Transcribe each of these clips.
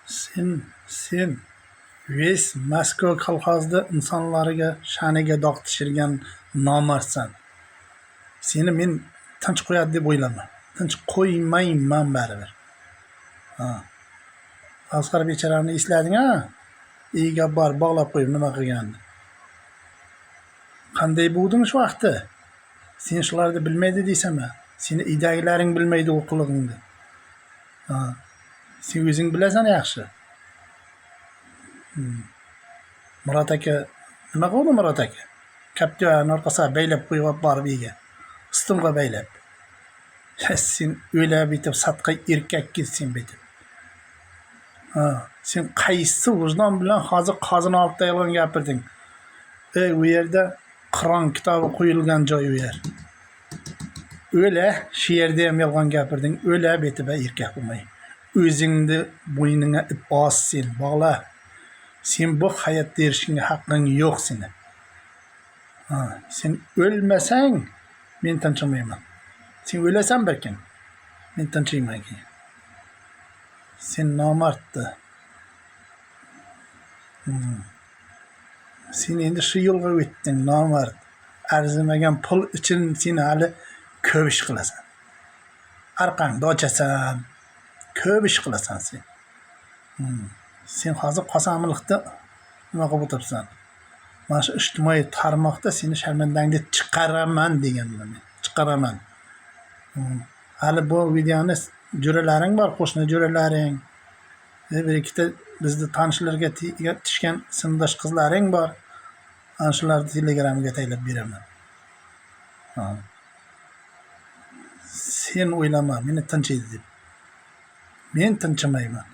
Sen весь Moskva kolxozida insonlarga sha'niga dog' tushirgan nomardsan. Seni men tinch qo'yadi deb o'ylama. Tinch qo'ymayman baribir. Ha. Asqar bechorani eslading a? Uyga borib bog'lab qo'yib nima qilganini. Qanday bo'lding shu vaqtda? Sen shularni bilmaydi deysanmi? Seni uydagilaring bilmaydi u qilig'ingni. Ha. Sen o'zing bilasan yaxshi. Murod aka nima qildi, Murod aka? Kaptivani orqasiga baylab qo'yib olib borib uyga. Ustunga baylab. Ha, sen o'lab bitib satqa erkak sen bitib. Ha, sen qaysi vijdon bilan hozir qozon oldida yolg'on gapirding? Ey, u yerda Qur'on kitobi qo'yilgan joy u yer. O'la, shu yerda ham yolg'on gapirding. O'la betib erkak bo'lmay. O'zingni bo'yningga ip os sen, bog'la. Sen bu hayotda erishishga haqqing yo'q seni. Ha, sen o'lmasang men tinchimayman. Sen o'lasan bir kun. Men tinchiyman keyin. Sen nomardni. Sen endi shu yo'lga o'tding, nomard. Arzimagan pul uchun sen hali ko'p ish qilasan. Orqangda ochasan. Ko'p ish qilasan sen. Sen hozir qasamliqda nima qilib o'tiribsan? Mana shu ijtimoiy tarmoqda seni sharmandangni chiqaraman deganman men. Chiqaraman. Hali bu videoni jo'ralaring bor, qo'shni jo'ralaring. Bir ikkita bizni tanishlarga tushgan sinfdosh qizlaring bor. Ana shularni Telegramga taylab beraman. Ha. Sen o'ylama, meni tinchiydi deb. Men tinchimayman.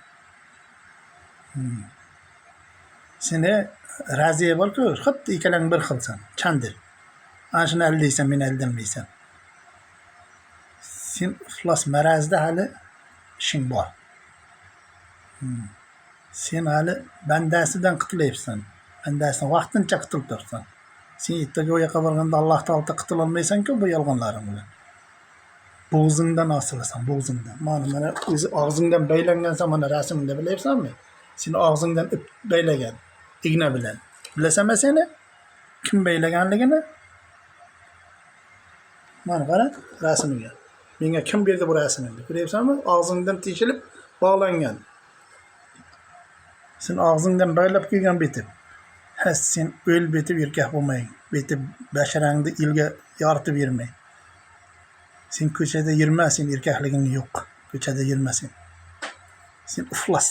Seni Raziya bor-ku, xuddi ikkalang bir xilsan, chandir. Ana shuni aldaysan, meni aldamaysan. Sen iflos marazda hali ishing bor. Sen hali bandasidan qutulyapsan. Bandasidan vaqtincha qutulib turibsan. Sen ertaga u yoqqa borganda Alloh taolodan qutulolmaysan-ku bu yolg'onlaring bilan. Bo'g'zingdan osilasan, bo'g'zingdan. Mana mana o'zi og'zingdan baylangansan, mana rasmingda bilyapsanmi? Seni og'zingdan ip baylagan igna bilan. Bilasanmi seni? Kim baylaganligini? Mana qara rasmiga. Menga kim berdi bu rasmni? Ko'ryapsanmi? Og'zingdan teshilib bog'langan. Sen og'zingdan baylab qo'ygan bitib. Ha, sen o'l bitib erkak bo'lmay. Bitib basharangni elga yoritib yurmay. Sen ko'chada yurma, sen erkakliging yo'q. Ko'chada yurma sen. Sen iflos.